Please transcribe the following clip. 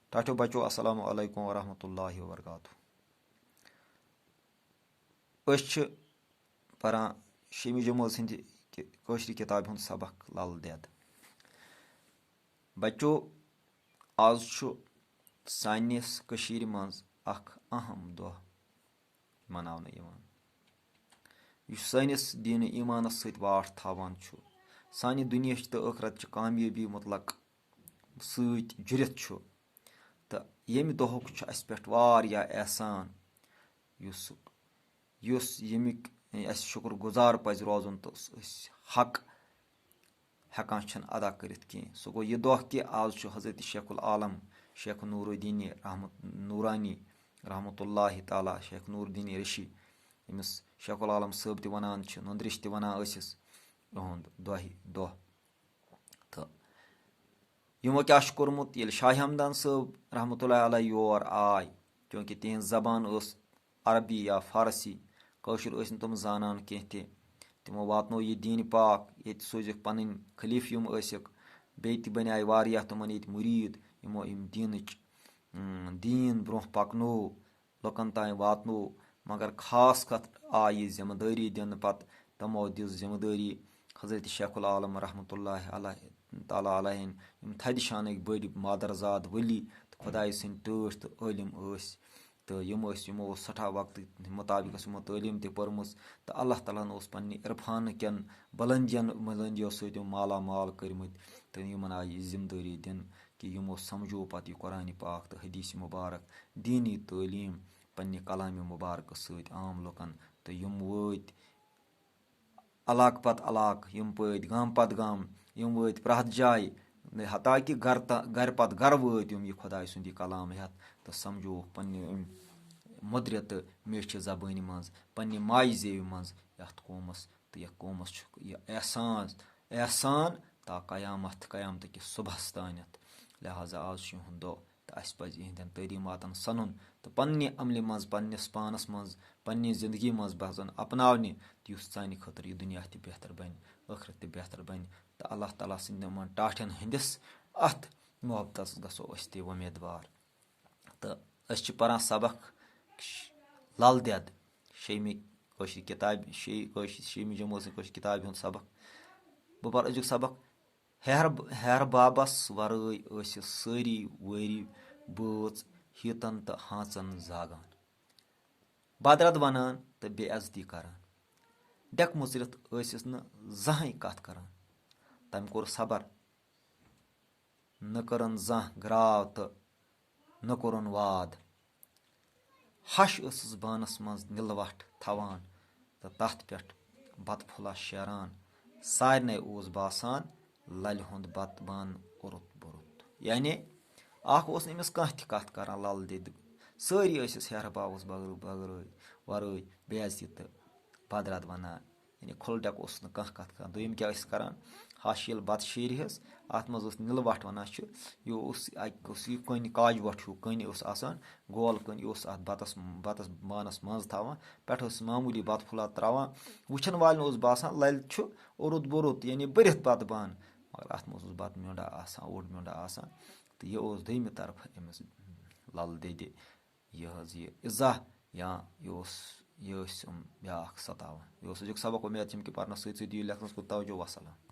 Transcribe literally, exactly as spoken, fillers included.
ٹاٹھیو بچو، السلام علیکم ورحمۃ اللہ وبرکاتہ۔ أسۍ چھِ پران شیمی جمٲژ ہٕنٛدِ کہِ-، کٲشرِ کِتابہِ ہُنٛد سبق لل دٮ۪د۔ بچو، آز چھُ سانِس کٔشیٖرِ منٛز اکھ اہم دۄہ مناونہٕ یِوان، یُس سٲنِس دیٖنہِ ایٖمانَس سۭتۍ واٹھ تھاوان چھُ، سانہِ دُنیاہٕچ تہٕ ٲخرتچہِ کامیٲبی مُتلق سۭتۍ جُڑِتھ چھُ۔ تہٕ ییٚمہِ دۄہُک چھُ اَسہِ پٮ۪ٹھ واریاہ احسان، یُس، یُس ییٚمیُک اَسہِ شُکُر گُزار پَزِ روزُن تہٕ أسۍ حق ہٮ۪کان چھِنہٕ ادا کٔرِتھ کینٛہہ۔ سُہ گوٚو یہِ دۄہ کہِ آز چھُ حضرت شیخ العالم، شیخ نور الدین رحمت، نورانی رحمت اللہ تعالیٰ، شیخ نور الدین رشی، ییٚمِس شیخ العالم صٲب تہِ وَنان چھِ، نُندرِش تہِ وَنان ٲسِس، یِہُنٛد دۄہہِ دۄہ۔ تہٕ یِمو کیٛاہ چھُ کوٚرمُت، ییٚلہِ شاہ ہمدان صٲب رحمت اللہ علیہ یور آے، چوٗنٛکہِ تِہنٛز زبان ٲس عربی یا فارسی، کٲشُر ٲسۍ نہٕ تِم زانان کینٛہہ تہِ۔ تِمو واتنوو یہِ دیٖنِ پاک، ییٚتہِ سوٗزِکھ پنٕنۍ خلیٖفہٕ یِم ٲسِکھ، بیٚیہِ تہِ بنے واریاہ تِمن ییٚتہِ مُریٖد، یِمو یِم دیٖنٕچ، اۭں، دیٖن برونٛہہ پکنوو، لُکن تام واتنوو۔ مگر خاص کتھ آیہِ یہِ ذمہٕ دٲری دِنہٕ پتہٕ، تِمو دِژ ذمہٕ دٲری حضرت شیخ العالم رحمت اللہ علیہ، تعالیٰ علیہ، یِم تھدِ شانٕکۍ بٔڑۍ مادرزاد ؤلی تہٕ خۄدایہِ سٕنٛدۍ ٹٲٹھۍ تہٕ عٲلِم ٲسۍ۔ تہٕ یِم ٲسۍ، یِمو اوس سٮ۪ٹھاہ وقتہٕ مُطابِق ٲس یِمو تعلیٖم تہِ پٔرمٕژ، تہٕ اللہ تعالیٰ ہن اوس پننہِ عرفان کٮ۪ن بلندین، بلندیو سۭتۍ یِم مالا مال کٔرمٕتۍ۔ تہٕ یِمن آیہِ یہِ ذمہٕ دٲری دِنہٕ کہِ یِمو سمجھو پتہٕ یہِ قرآنِ پاک تہٕ حدیث مبارک، دیٖنی تعلیٖم پننہِ کلامِ مبارکہٕ سۭتۍ عام لُکن۔ تہٕ یِم وٲتۍ علاقہٕ پتہٕ علاقہٕ، یِم پٲدۍ گام پتہٕ گام، یِم وٲتۍ پرٛٮ۪تھ جایہِ، حتیٰ کہِ گرٕ تہ-، گرٕ پتہٕ گرٕ وٲتۍ یِم یہِ خۄداے سُنٛد یہِ کلام ہٮ۪تھ تہٕ سمجھووُکھ پننہِ اَمہِ مٔدرِ تہٕ میٖٹھِ زبٲنہِ منٛز، پننہِ ماجہِ زیوِ منٛز یتھ قومس۔ تہٕ یتھ قومس چھُ یہِ احسان، احسان تا قیامت، قیامتہٕ کِس صبحس تانٮ۪تھ۔ لہذا آز چھُ یِہُنٛد دۄہ۔ تہٕ اَسہِ پَزِ یِہنٛدٮ۪ن تعلیٖماتَن سَنُن تہٕ پننہِ عملہِ منٛز، پننِس پانَس منٛز، پننہِ زندگی منٛز پَزَن اپناونہِ، تہٕ یُس سانہِ خٲطرٕ یہِ دُنیا تہِ بہتر بَنہِ، ٲخرت تہِ بہتر بَنہِ، تہٕ اللہ تعالیٰ سٕنٛدِ یِمَن ٹاٹھٮ۪ن ہٕنٛدِس اَتھ محبتَس گژھو أسۍ تہِ وۄمیدوار۔ تہٕ أسۍ چھِ پَران سبق لل دٮ۪د، شیٚیِمہِ کٲشرِ کِتابہِ، شے-، کٲشرِ، شیٚیِمہِ جمٲژ سٕنٛدِ کٲشرِ کِتابہِ ہُنٛد سبق۔ بہٕ پَرٕ أزیُک سبق۔ ہیہر، ہیہر بابس ورٲے ٲسِس سٲری وٲری بٲژ ہیٖتن تہٕ ہانژن زاگان، بدرد ونان تہٕ بے عزتی کران۔ ڈٮ۪کہٕ مُژرِتھ ٲسِس نہٕ زانٛہہ کتھ کران۔ تٔمۍ کوٚر صبر، نہٕ کٔرٕن زانٛہہ گراو تہٕ نہٕ کوٚرُن واد۔ ہَش ٲسٕس بانَس منٛز نِلہٕ وَٹھ تھاوان تہٕ تَتھ پٮ۪ٹھ بَتہٕ پھوٚلہ شیران۔ سارنٕے اوس باسان لَلہِ ہُنٛد بَتہٕ بانہٕ اوٚرُت بوٚرُت۔ یعنی اَکھ اوس نہٕ أمِس کانٛہہ تہِ کَتھ کَران لَل دٮ۪دِ۔ سٲری ٲسِس ہیٚہرٕ باوَس بغٲر، بغٲر، وَرٲے بے عزتی تہٕ بدرد وَنان۔ یعنی کھُلہٕ ڈٮ۪کہٕ اوسُس نہٕ کانٛہہ کَتھ کَران۔ دوٚیِم کیٛاہ ٲسۍ کَران؟ ہَش ییٚلہِ بَتہٕ شیرِ ہس، اَتھ منٛز اوس نِلہٕ وَٹھ وَنان چھِ، یہِ اوس، اَکہِ اوس یہِ کٔنۍ کاجہِ وَٹھ ہیوٗ کٔنۍ اوس آسان، گول کٔنۍ، یہِ اوس اَتھ بَتَس، بَتَس بانَس منٛز تھاوان، پٮ۪ٹھٕ اوس معموٗلی بَتہٕ پھوٚلہ ترٛاوان۔ وٕچھَن والٮ۪ن اوس باسان لَلہِ چھُ اوٚرُت بوٚرُت، یعنی بٔرِتھ بَتہٕ بانہٕ، مگر اَتھ منٛز اوس بَتہٕ میوٚنٛڈا آسان، اوٚڑ میوٚنٛڈا آسان۔ تہٕ یہِ اوس دوٚیمہِ طرفہٕ أمِس لَل دٮ۪دِ یہِ حظ یہِ اِزاہ، یا یہِ اوس، یہِ ٲسۍ یِم بیٛاکھ سَتاوان۔ یہِ اوس أزیُک سبق۔ اُمید چھم کہِ پَرنَس سۭتۍ سۭتۍ دِیِو لیکھنَس کُن توجہ۔ وَسَلام۔